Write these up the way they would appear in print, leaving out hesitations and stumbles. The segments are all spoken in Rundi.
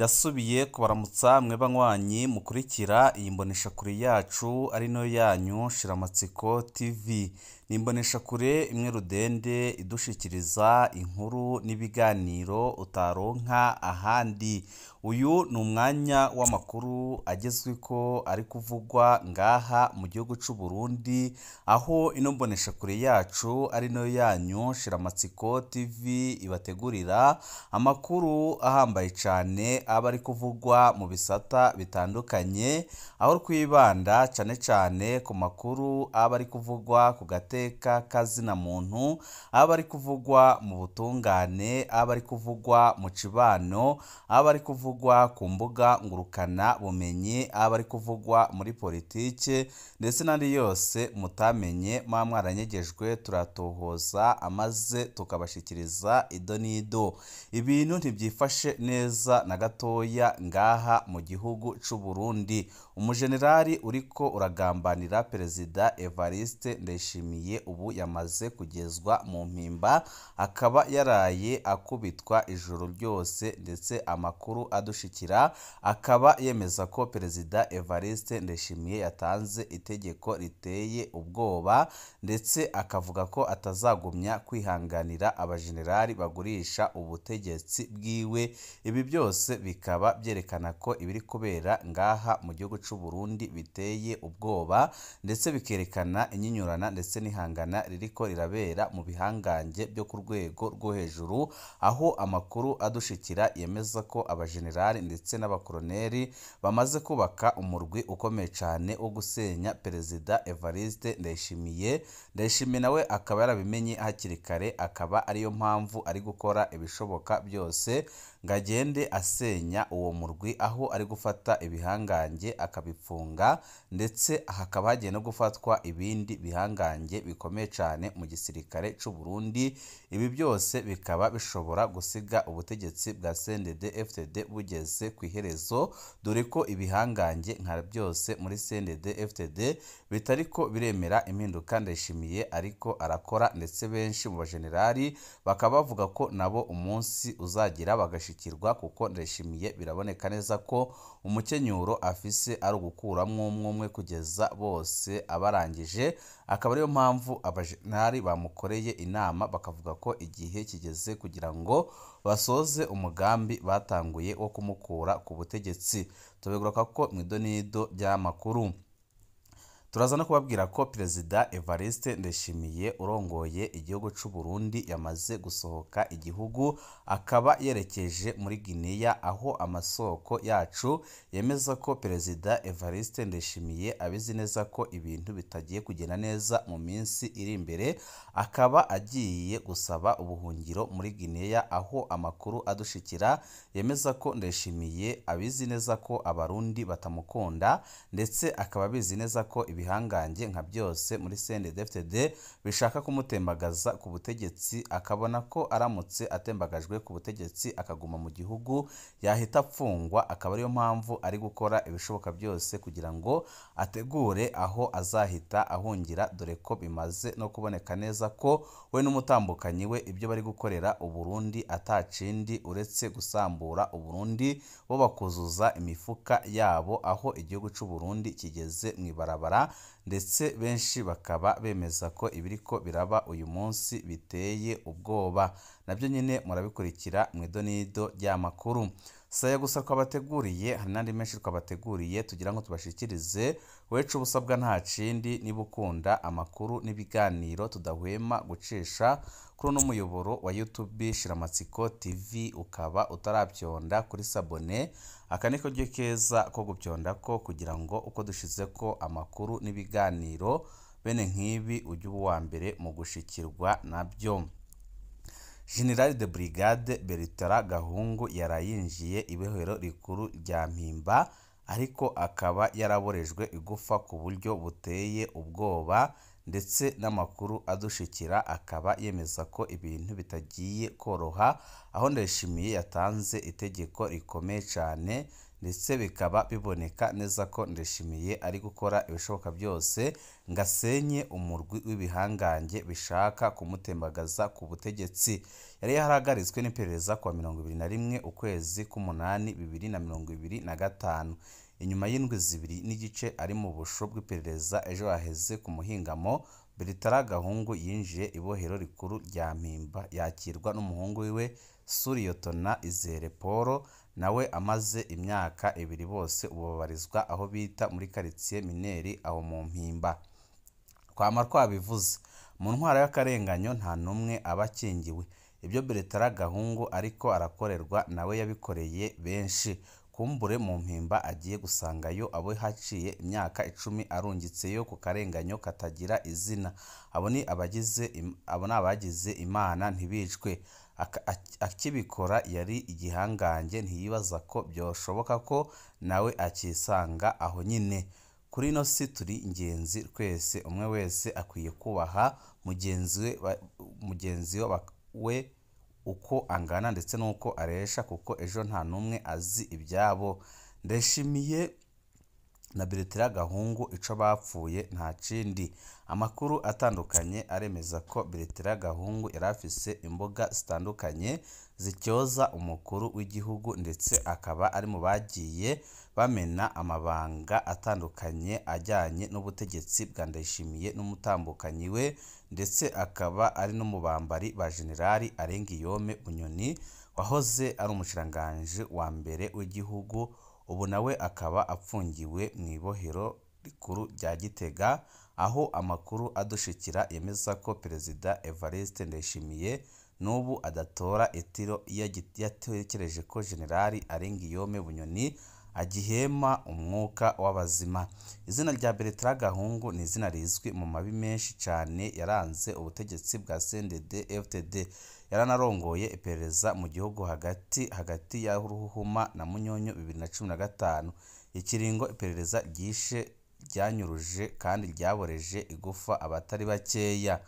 Ndasubiye kubaramutsa mwe banywanyi mukurikira iyi mboneshakure yacu ari nayo yanyu Shiramatsiko TV. Ni imboneshakure imwe rudende idushikiriza inkuru n'ibiganiro utaronka ahandi. Uyu ni umwanya w'amakuru agezweko ari kuvugwa ngaha mu gihugu c'u Burundi, aho ino mboneshakure yacu ari nayo yanyu Shiramatsiko TV ibategurira amakuru ahambaye cane aba ari kuvugwa mu bisata bitandukanye, aho twibanda cane cane ku makuru aba ari kuvugwa ku gateka kazina muntu, aba ari kuvugwa mu butungane, aba ari kuvugwa mu cibano, aba ari kuvugwa ku mbuga ngurukana bumenyi, aba ari kuvugwa muri politike ndetse n'andi yose mutamenye muba mwaranyegejwe, turatohoza amaze tukabashikiriza ido n'ido. Ibintu ntibyifashe neza na gatoya ngaha mu gihugu c'u Burundi. Umujenerali uriko uragambanira Perezida Evariste Ndayishimiye ubu yamaze kugezwa mu mpimba, akaba yaraye akubitwa ijoro ryose, ndetse amakuru adushikira akaba yemeza ko Perezida Evariste Ndayishimiye yatanze itegeko riteye ubwoba, ndetse akavuga ko atazagumya kwihanganira abajenerali bagurisha ubutegetsi bwiwe. Ibi byose bikaba byerekana ko ibiri kubera ngaha mu gihugu c'u Burundi biteye ubwoba, ndetse bikerekana inyinyurana ndetse n'ihangana ririko rirabera mu bihangange byo ku rwego rwo hejuru, aho amakuru adushikira yemeza ko abajenerali ndetse n'abakoroneri bamaze kubaka umurwi ukomeye cane wo gusenya Perezida Evariste Ndayishimiye. Ndayishimiye nawe akaba yarabimenye hakiri kare, akaba ariyo mpamvu ari gukora ibishoboka byose ngo agende asenya uwo murwi, aho ari gufata ibihangange akabipfunga, ndetse hakaba hagiye no gufatwa ibindi bihangange bikomeye cane mu gisirikare c'u Burundi. Ibi byose bikaba bishobora gusiga ubutegetsi bwa CNDD-FDD bugeze ku iherezo, dore ko ibihangange nka byose muri CNDD-FDD bitariko biremera impinduka Ndayishimiye ariko arakora, ndetse benshi mu bajenerali bakaba bavuga ko nabo umunsi uzagira bagashikirwa, kuko Ndayishimiye biraboneka neza ko umukenyuro afise ari ugukuramwo umwe umwe kugeza bose abarangije. Akaba ariyo mpamvu abajenerali bamukoreye inama bakavuga ko igihe kigeze kugira ngo basoze umugambi batanguye wo kumukura ku butegetsi. Tubigaruka ko mu idonido ry'amakuru. Turaza no kubabwira ko Perezida Evariste Ndayishimiye urongoye igihugu c'u Burundi yamaze gusohoka igihugu, akaba yerekeje muri Guinea, aho amasoko yacu yemeza ko Perezida Evariste Ndayishimiye abizi neza ko ibintu bitagiye kugenda neza mu minsi iri imbere, akaba agiye gusaba ubuhungiro muri Guinea, aho amakuru adushikira yemeza ko Ndayishimiye abizi neza ko abarundi batamukunda, ndetse akaba abizi neza ko ibihangange nka byose muri CNDD-FDD bishaka kumutembagaza ku butegetsi, akabona ko aramutse atembagajwe ku butegetsi akaguma mu gihugu yahita apfungwa, akaba ariyo mpamvu ari gukora ibishoboka byose kugira ngo ategure aho azahita ahungira, dore ko bimaze no kuboneka neza ko we n'umutambukanyi we ibyo bari gukorera Uburundi atacindi uretse gusambura Uburundi, bo bakuzuza imifuka yabo, aho igihugu c'u Burundi kigeze mu ibarabara, ndetse benshi bakaba bemeza ko ibiriko biraba uyu munsi biteye ubwoba. Nabyo nyine murabikurikira mu idonido ry'amakuru. Saya gusa twabateguriye, hari n'andi menshi twabateguriye tugira ngo tubashikirize. Wecu ubusabwa nta kindi, niba ukunda amakuru n'ibiganiro tudahwema gucisha kuri uno muyoboro wa YouTube Shiramatsiko TV, ukaba utarabyonda kuri sabone, aka niko ryo keza ko gupyonda ko kugira ngo uko dushize ko amakuru n'ibiganiro bene nk'ibi ujye uba uwa mbere mu gushikirwa nabyo. General de Brigade Bertrand Gahungu yarayinjiye ibohero rikuru rya Mpimba, ariko akaba yaraborejwe igufa ku buryo buteye ubwoba, ndetse n'amakuru adushikira akaba yemeza ko ibintu bitagiye koroha, aho Ndayishimiye yatanze itegeko rikomeye cane, Ndetse bikaba biboneka neza ko Ndayishimiye ari gukora ibishoboka byose ngo asenye umurwi w'ibihangange bishaka kumutembagaza ku butegetsi. Yari yarahagaritswe n'iperereza kuwa 21 ukwezi k'umunani 2025, inyuma y'indwi 2.5 ari mu busho bw'iperereza. Ejo haheze ku muhingamo, Bertrand Gahungu yinjiye ibohero rikuru rya Mpimba, yakirwa n'umuhungu wiwe Suriyotona Izere Paul, nawe amaze imyaka 2. Bose ubu babarizwa aho bita muri quartier Mineri aho mu Mpimba. Twama twabivuze, mu ntwaro y'akarenganyo nta n'umwe aba akingiwe. Ibyo Bertrand Gahungu ariko arakorerwa nawe yabikoreye benshi. Kumbure mu Mpimba agiye gusangayo abo haciye imyaka 10 arungitseyo ku karenganyo katagira izina. Abo ni abagize Imana ntibicwe. Akibikora yari igihangange, ntiyibaza ko byoshoboka ko nawe akisanga aho nyine. Kuri ino si turi ingenzi twese, umwe wese akwiye kubaha mugenzi we uko angana ndetse n'uko aresha, kuko ejo nta n'umwe azi ibyabo. Ndayishimiye na Bertrand Gahungu ico bapfuye nta kindi. Amakuru atandukanye aremeza ko Bertrand Gahungu yari afise imbuga zitandukanye zityoza umukuru w'igihugu, ndetse akaba ari mu bagiye bamena amabanga atandukanye ajyanye n'ubutegetsi bwa Ndayishimiye n'umutambukanyi we, ndetse akaba ari n'umubambari ba Generali Arengiyome Bunyoni wahoze ari umushikiranganji wa mbere w'igihugu, ubu nawe akaba apfungiwe mu ibohero rikuru rya Gitega, aho amakuru adushikira yemeza ko Perezida Evariste Ndayishimiye n'ubu adatora itiro iyo yatekereje ko Generali Arengiyome Bunyoni agihema umwuka w'abazima. Izina rya Bertrand Gahungu ni izina rizwi mu mabi menshi cyane yaranze ubutegetsi bwa CNDD-FDD. Yaranarongoye iperereza mu gihugu hagati ya Ruhuma na Munyonyo 2015. Ikiringo iperereza ryishe, ryanyuruje kandi ryaboreje igufa abatari bakeya.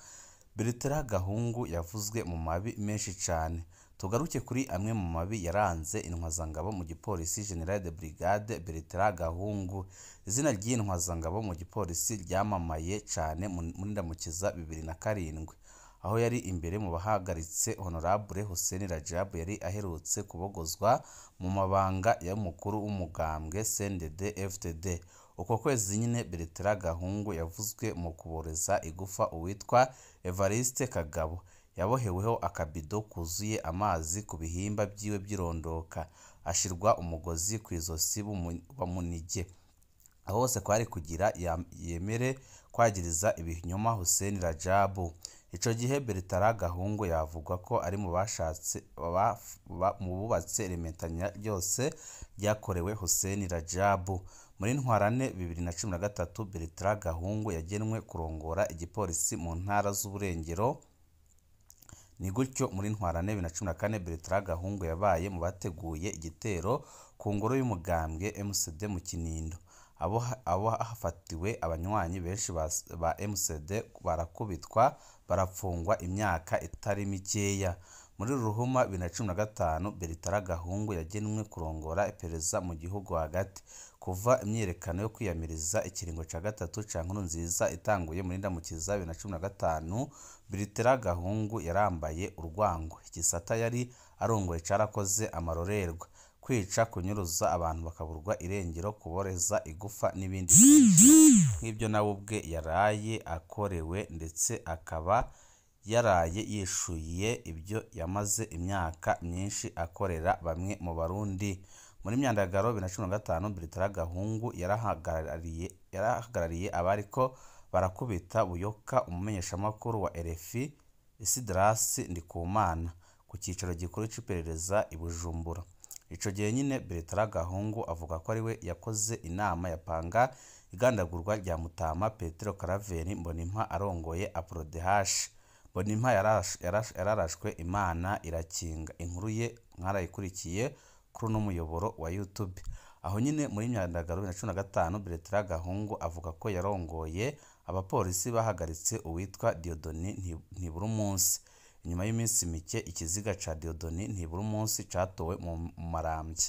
Bertrand Gahungu yavuzwe mu mabi menshi cyane. Tugaruke kuri amwe mu mabi yaranze intwazangabo mu gipolisi General de Brigade Bertrand Gahungu. Izina ry'intwazangabo mu gipolisi ryamamaye cyane muri Ndamukiza 2007, aho yari imbere mu bahagaritse Honorable Hussein Rajab yari aherutse kubogozwa mu mabanga y'umukuru w'umugambwe CNDD-FDD. Uko kwezi nyine Bertrand Gahungu yavuzwe mu kuboreza igufa uwitwa Evariste Kagabo, yaboheweho akabido kuzuye amazi ku bihimba byiwe by'irondoka, ashirwa umugozi ku izosi bamunige. Aho hose kwari kugira yemere kwagiriza ibinyoma Hussein Rajab. Ico gihe Bertrand Gahungu yavugwa ko ari mu bashatse mu bubatse irementanya ryose ryakorewe Hussein Rajab. Muri Ntwarante 2013 Bertrand Gahungu yagenwe kurongora igipolisi mu ntara z'uburengero. Ni gutyo muri Ntwarante 2014 Bertrand Gahungu yabaye mu bateguye igitero ku ngoro y'umugambwe MCD mu Kinindo. Abo hafatiwe abanywanyi benshi ba MCD barakubitwa, barapfungwa imyaka itari mikeya. Muri Ruhuma 2015 Bertrand Gahungu yagenwe kurongora iperereza mu gihugu hagati. Kuva imyiyerekano yo kwiyamiriza ikiringo ca gatatu ca Nkurunziza itanguye muri Ndamukiza 2015, Bertrand Gahungu yarambaye urwango. Igisata yari arongoye carakoze amarorerwa, kwica, kunyuruza abantu bakaburwa irengero, kuboreza igufa n'ibindi nk'ibyo nawe ubwe yaraye akorewe, ndetse akaba yaraye yishuye ibyo yamaze imyaka myinshi akorera bamwe mu Barundi. Muri Myandagaro 2015 Bertrand Gahungu yarahagarariye abariko barakubita Buyoka, umumenyeshamakuru wa RFI Isidrasi Ndikumana, ku cicaro gikuru c'iperereza i Bujumbura. Ico gihe nyine Bertrand Gahungu avuga ko ariwe yakoze inama yapanga igandagurwa rya Mutama Petero Karaveri Mbonimpa arongoye APRODH. Mbonimpa yararashwe Imana irakinga. Inkuru ye mwarayikurikiye kuri uno muyoboro wa YouTube. Aho nyine muri Myandagaro 2015 Bertrand Gahungu avuga ko yarongoye abapolisi bahagaritse uwitwa Dieudonné Ntiburumunsi. Inyuma y'iminsi mike ikiziga ca Dieudonné Ntiburumunsi catowe mu Marambya.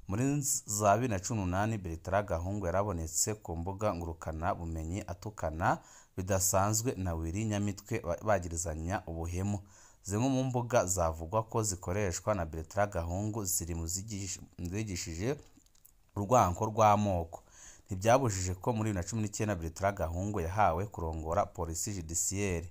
Muri za 2018 Bertrand Gahungu yarabonetse ku mbuga ngurukana bumenyi atukana bidasanzwe na Willy Nyamitwe bagirizanya ubuhemu. Zimwe mu mbuga zavugwa ko zikoreshwa na Bertrand Gahungu ziri mu zigishije urwanko rw'amoko. Ntibyabujije ko muri 2019 Bertrand Gahungu yahawe kurongora polisi judiciaire.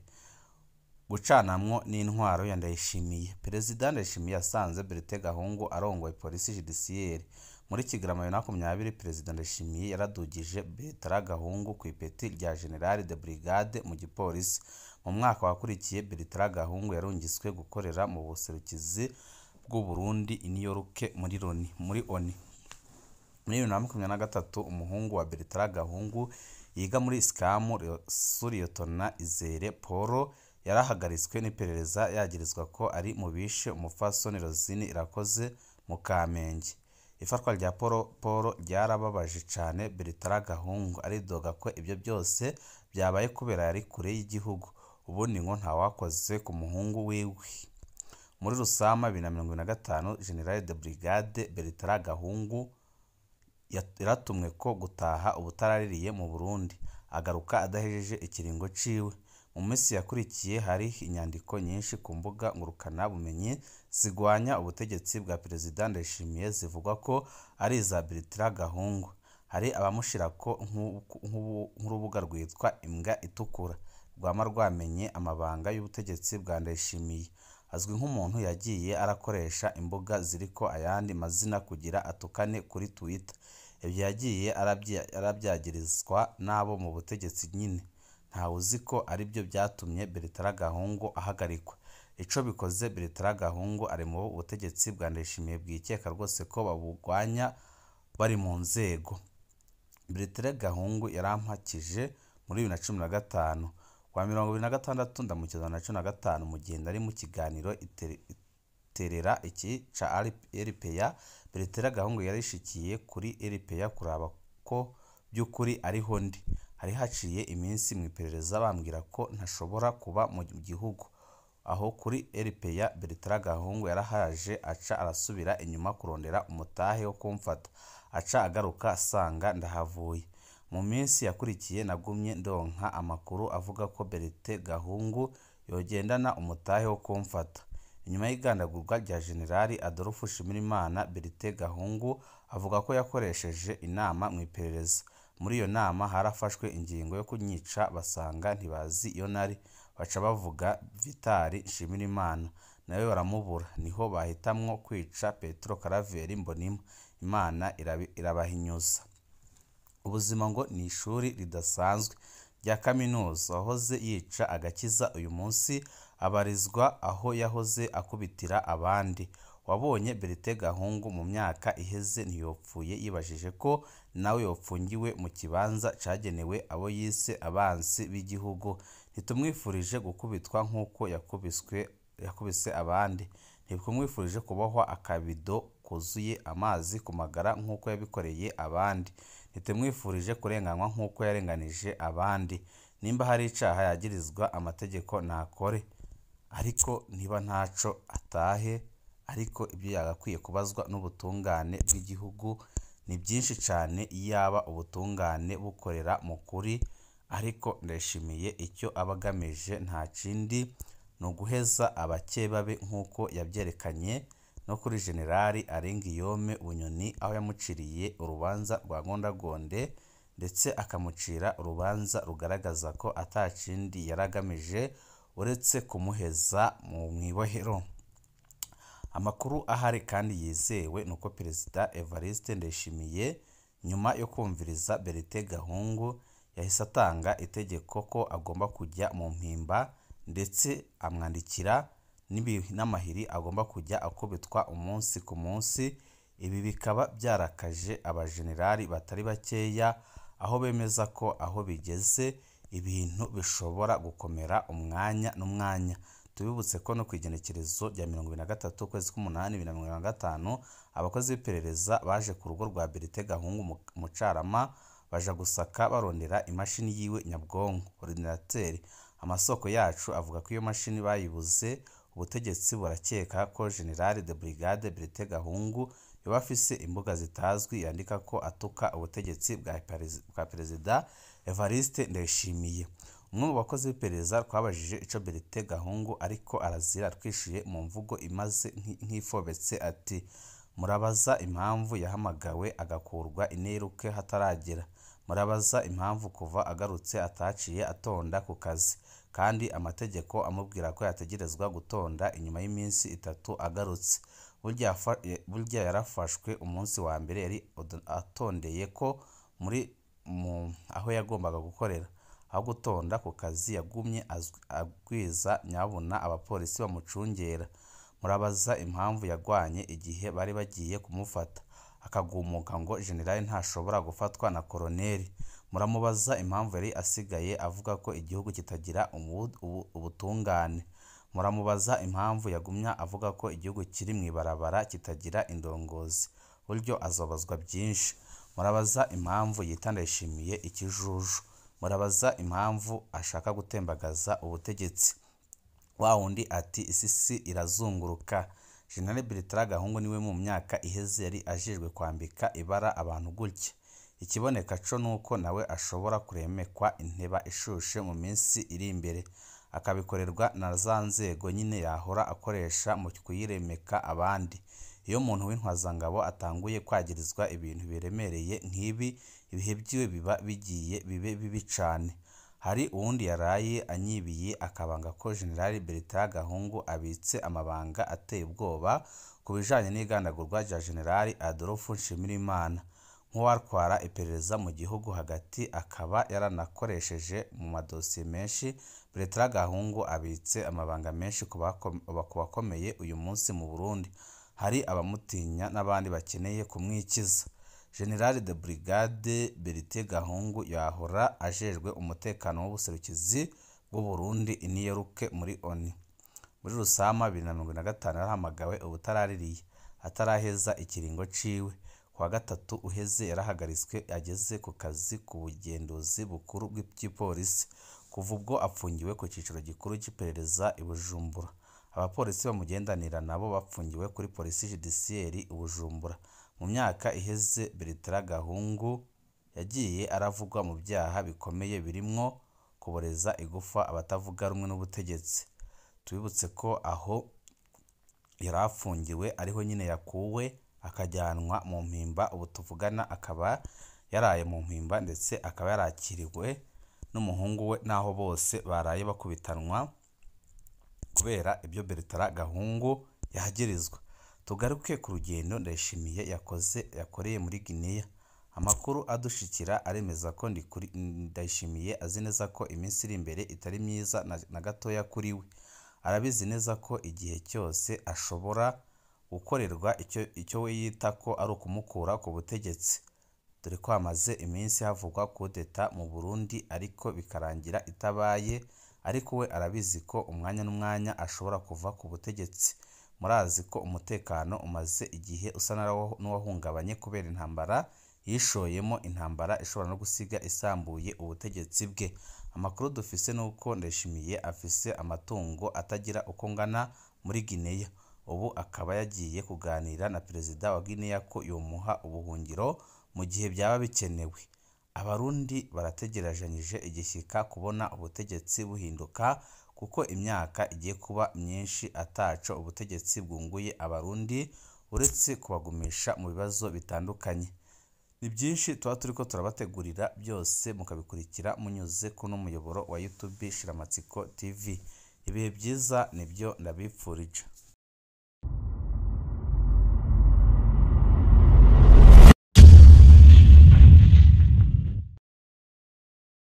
Gucanamwo n'intwaro ya Ndayishimiye. Perezida Ndayishimiye yasanze Bertrand Gahungu arongoye polisi judiciaire. Muri Kigarama 2020 Perezida Ndayishimiye yaradugije Bertrand Gahungu ku ipeti rya General de Brigade mu gipolisi. Mu mwaka wakurikiye Bertrand Gahungu yarungiswe gukorera mu buserukizi bw'u Burundi i New York muri Loni muri ONU. Muri 2023 umuhungu wa Bertrand Gahungu yiga muri Isikamu Suriyotona Izere Paul yarahagaritswe n'iperereza yagirizwa ko ari mu bishe umupfasoni Rosine Irakoze mu Kamenge. Ifatwa rya Paul ryarababaje cane Bertrand Gahungu, aridoga ko ibyo byose byabaye kubera yari kure y'igihugu, ubundi ngo ntawakoze ku muhungu wiwe. Muri Rusama 2025 General de Brigade Bertrand Gahungu yaratumwe ko gutaha ubutaraririye mu Burundi, agaruka adahejeje ikiringo ciwe. Mu minsi yakurikiye hari inyandiko nyinshi ku mbuga ngurukana bumenyi zigwanya ubutegetsi bwa Perezida Ndayishimiye zivugwa ko ari iza Bertrand Gahungu. Hari abamushirako nk'urubuga rwitwa Imbwa Itukura rwama rwamenye amabanga y'ubutegetsi bwa Ndayishimiye. Azwi nk'umuntu yagiye arakoresha imbuga ziriko ayandi mazina kugira atukane kuri Twitter. Ibyo yagiye arabyagirizwa n'abo mu butegetsi nyine. Ntawe uzi ko aribyo byatumye Bertrand Gahungu ahagarikwa. Ico bikoze Bertrand Gahungu ari mu butegetsi bwa Ndayishimiye bwikeka rwose ko babugwanya bari mu nzego. Bertrand Gahungu yarampakije muri 2015 kwa 2026 ndamukiza na 2015 mu gihe nari mu kiganiro iterera iki ca RPA. Bertrand Gahungu yarishikiye kuri RPA kuraba ko by'ukuri ariho ndi. Hari haciye iminsi mu iperereza bambwira ko ntashobora kuba mu gihugu. Aho kuri RPA Bertrand Gahungu yarahaje aca arasubira inyuma kurondera umutahe wo kumfata, aca agaruka asanga ndahavuye. Mu minsi yakurikiye nagumye ndonka amakuru avuga ko Bertrand Gahungu yogendana umutahe wo kumfata. Inyuma y'igandagurwa rya General Adolphe Nshimirimana, Bertrand Gahungu avuga ko yakoresheje inama mu iperereza. Muri iyo nama harafashwe ingingo yo kunyica basanga ntibazi iyo nari, baca bavuga Vitali Nshimirimana nawe baramubura, niho bahitamwo kwica Petero Karaveri Mbonimpa. Imana irabahinyuza. Ubuzima ngo ni ishuri ridasanzwe rya kaminuza. Wahoze yica agakiza uyu munsi abarizwa aho yahoze akubitira abandi. Wabonye Bertrand Gahungu mu myaka iheze ntiyopfuye yibajije ko nawe yopfungiwe mu kibanza cagenewe abo yise abansi b'igihugu. Ntitumwifurije gukubitwa nk'uko yakubise abandi, ntitumwifurije kubohwa akabido kuzuye amazi ku magara nk'uko yabikoreye abandi, ntitumwifurije kurenganywa nk'uko yarenganije abandi. Nimba hari icaha yagirizwa amategeko nakore, ariko niba ntaco atahe. Ariko ibyo yagakwiye kubazwa n'ubutungane bw'igihugu ni byinshi cyane iyaba ubutungane bukorera mu kuri. Ariko Ndayishimiye icyo aba agamije nta kindi ni uguheza abakeba be nk'uko yabyerekanye no kuri General Alengiyome Bunyoni, aho yamuciriye urubanza rwa Gondagonde ndetse akamucira urubanza rugaragaza ko atakindi yaragamije uretse kumuheza mu ibohero. Amakuru ahari kandi yizewe nuko Perezida Evariste Ndayishimiye nyuma yo kumviriza Bertrand Gahungu yahise atanga itegeko ko agomba kujya mu mpimba, ndetse amwandikira n'amahiri agomba kujya akubitwa umunsi ku munsi. Ibi bikaba byarakaje abajenerali batari bakeya, aho bemeza ko aho bigeze ibintu bishobora gukomera umwanya n'umwanya. Tubibutse ko no ku igenekerezo rya 23 ukwezi k'umunani 2025 abakozi b'iperereza baje ku rugo rwa Bertrand Gahungu mu Carama baja gusaka barondera imashini yiwe nyabwonko ordinateur. Amasoko yacu avuga ko iyo mashini bayibuze. Ubutegetsi burakeka ko General de Brigade Bertrand Gahungu Yoba afise imbuga zitazwi yandika ko atuka ubutegetsi bwa Perezida Evariste Ndayishimiye. Umwe mu bakozi b'iperereza twabajije ico Bertin Gahungu ariko arazira twishuye mu mvugo imaze nk'ifobetse ati: "Murabaza impamvu yahamagawe agakurwa ineruke hataragera, murabaza impamvu kuva agarutse ataciye atonda ku kazi kandi amategeko amubwira ko yategerezwa gutonda inyuma y'iminsi 3 agarutse. Burya yarafashwe umunsi wa mbere yari atondeye ko muri aho yagombaga gukorera, aho gutonda ku kazi yagumye agwiza nyabuna abapolisi bamucungera. Murabaza impamvu yagwanye igihe bari bagiye kumufata akagumuka ngo generali ntashobora gufatwa na koroneli. Muramubaza impamvu yari asigaye avuga ko igihugu kitagira ubutungane. Muramubaza impamvu yagumya avuga ko igihugu kiri mw'ibarabara kitagira indongozi. Buryo azobazwa byinshi. Murabaza impamvu yita Ndayishimiye ikijuju. Murabaza impamvu ashaka gutembagaza ubutegetsi." Wa wundi ati: "Isisi irazunguruka." General Bertrand Gahungu niwe mu myaka iheze yari ajejwe kwambika ibara abantu gutya. Ikiboneka co nuko nawe ashobora kuremekwa inteba ishushe mu minsi iri imbere, akabikorerwa na za nzego nyine yahora akoresha mu kuyiremeka abandi. Iyo umuntu w'intwazangabo atanguye kwagirizwa ibintu biremereye nk'ibi, ibihe byiwe biba bigiye bibe bibi cane. Hari uwundi yaraye anyibiye akabanga ko General Bertrand Gahungu abitse amabanga ateye ubwoba ku bijanye n'igandagurwa rya General Adolphe Nshimirimana, nk'uwatwara iperereza mu gihugu hagati akaba yaranakoresheje mu madosiye menshi. Bertrand Gahungu abitse amabanga menshi ku bakomeye uyu munsi mu Burundi. Hari abamutinya n'abandi bakeneye kumwikiza. General de Brigade Bertin Gahungu yahora ajejwe umutekano w'ubuserukizi bw'u Burundi i New York muri ONU. Muri Rusama 2025 yarahamagawe ubutaraririye ataraheza ikiringo ciwe. Kuwa gatatu uheze yarahagaritswe ageze ku kazi ku bugenduzi bukuru bw'igipolisi. Kuva ubwo apfungiwe ku cicaro gikuru cy'iperereza i Bujumbura. Abapolisi bamugendanira nabo bapfungiwe kuri polisi judiciaire i Bujumbura. Mu myaka iheze Bertrand Gahungu yagiye aravugwa mu byaha bikomeye birimwo kuboreza igufa abatavuga rumwe n'ubutegetsi. Tubibutse ko aho yari afungiwe ariho nyine yakuwe akajyanwa mu Mpimba, ubu tuvugana akaba yaraye mu Mpimba ndetse akaba yarakiriwe n'umuhungu we, naho bose baraye bakubitanwa kubera ibyo Bertrand Gahungu yahagirizwa. Tugaruke ku rugendo Ndayishimiye yakoreye muri Guinea. Amakuru adushikira aremeza ko Ndayishimiye azi neza ko iminsi iri imbere itari myiza na gatoya kuri we. Arabizi neza ko igihe cyose ashobora gukorerwa icyo we yita ko ari ukumukura ku butegetsi. Dore ko hamaze iminsi havugwa kudeta mu Burundi ariko bikarangira itabaye, ariko we arabizi ko umwanya n'umwanya ashobora kuva ku butegetsi. Murazi ko umutekano umaze igihe usa n'uwahungabanye kubera intambara yishoyemo, intambara ishobora no gusiga isambuye ubutegetsi bwe. Amakuru dufise nuko Ndayishimiye afise amatungo atagira uko ngana muri Guinea. Ubu akaba yagiye kuganira na perezida wa Guinea ko yomuha ubuhungiro mu gihe byaba bikenewe. Abarundi barategerejanyije igishyika kubona ubutegetsi buhinduka, kuko imyaka igiye kuba myinshi ataco ubutegetsi bwunguye Abarundi uretse kubagumisha mu bibazo bitandukanye. Ni byinshi tuba turiko turabategurira byose mukabikurikira munyuze kuno muyoboro wa YouTube Shiramatsiko TV. Ibihe byiza nibyo ndabipfurije.